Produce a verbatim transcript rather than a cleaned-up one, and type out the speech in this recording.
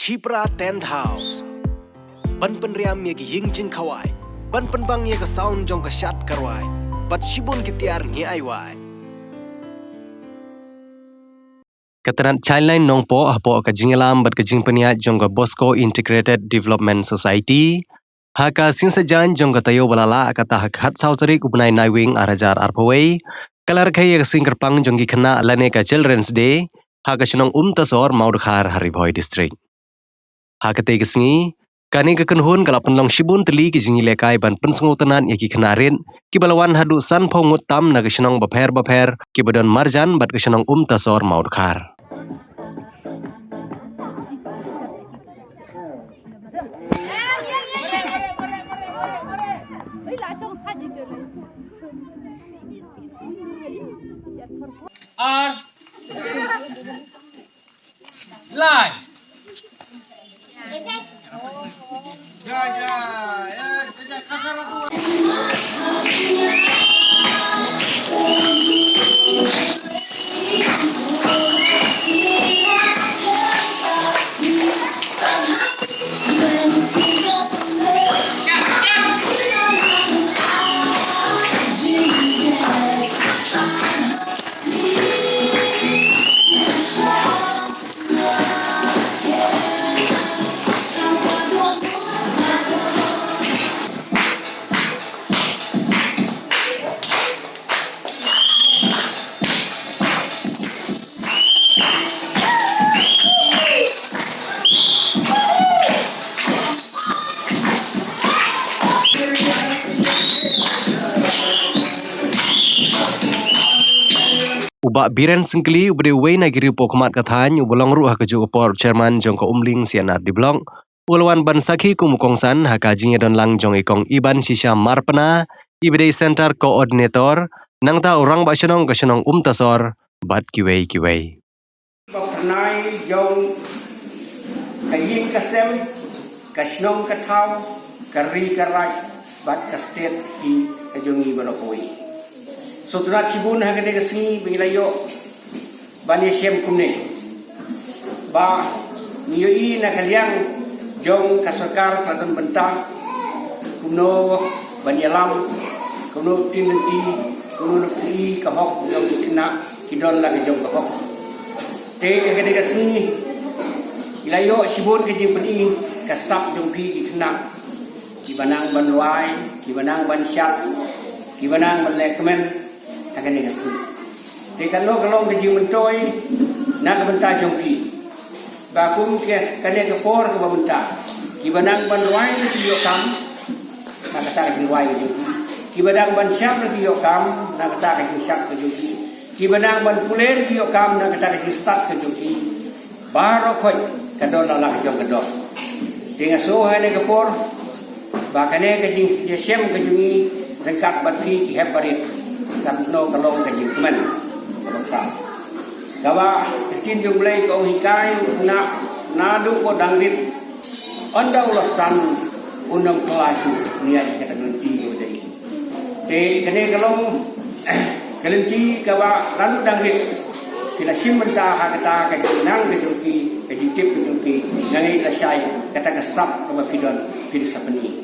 Shipra Tent House. Ban pynriam ïa ki ïing jingkhawai, ban pynbang ïa ka sound jong ka shad ka rwai, bad shibun ki tiar ngi ai wai. Ka tnat Childline Nongpoh hapoh ka jingïalam bad ka jingpynïaid jong ka Bosco Integrated Development Society, ha ka sngi Saitjaiñ jong ka taïew ba la lah, kata ha ka khatsaw tarik u bnai Naiwieng ar hajar arphew wei, ka la rakhe ïa ka sngi kyrpang jong ki khynnah lane ka Children's Day ha ka shnong Umtasor, Mawdkhar, ha Ri Bhoi District. Ha katei ka sngi, kane ka kynhun ka la pynlong shibun tylli ki jingïalehkai ban pynsngewtynnat ïa ki khynnah rit kiba la wan haduh sanphew ngut tam na ki shnong bapher bapher, kiba don marjan bad ka shnong Umtasor, Mawdkhar. Ar. Lai. U Bah Biren Syngkli, uba dei uwei na ki riew pohkhmat ka thaiñ, uba long ruh ha kajuh ka por chairman jong ka Umling C and R D Block, u la wan ban sakhi kum u kongsan ha ka jingïadonlang jong i Kong Iban Shisha Marpna, iba dei Center Coordinator, nangta u Rangbah Shnong ka shnong Umtasor, bad kiwei kiwei. Ba pyrnai jong ka ïing ka sem, ka shnong ka thaw, ka ri ka raid, bad ka state hi ka jong ngi baroh kawei. Sngewtynnat shibun ha kane ka sngi ba ngi la ïoh ban ïashem kumne. Ba ngi ïohi na ka liang jong ka sorkar ka la don bynta kumno ban ïalam, kumno ban tip lynti, kumno ban pyni ka hok jong ki khynnah ki don la ka jong ka hok. Te ha kane ka sngi ngi la ïoh shibun ka jingpyni ka sap jong phi ki khynnah, kiba nang ban rwai, kiba nang ban shad, kiba nang ban lehkmen ha kane ka sngi. Te kano ka long ka jingmyntoi na ka bynta jong phi, ba kum kane ka por kaba mynta, kiba nang ban rwai ruh ki ïoh kam na kata ka jingrwai ka jong ki, kiba nang ban shad ruh ki ïoh kam na kata ka jingshad ka jong ki, kiba nang ban pule ruh ki ïoh kam na kata ka jingstad ka jong ki. Baroh khoit ka don la la ka jong ka dor. Te nga sngew ha kane ka por ba kane ka jingïashem ka jong ngi ryngkat bad phi ki hep barit, kano ka long ka jingkmen kaba khraw. Kaba ka ktien jong U Blei ka ong, hikai u khynnah naduh ba u dang rit, ynda u la san un ym kylla shuh, ïa kata ka lynti ba u dei. Te kane ka long ka lynti kaba lano dang rit phi la shim bynta ha kata ka jingnang ka jong phi, ka jingtip ka jong phi, nga ngeit lashai kata ka sap kaba phi don phin sa pyni.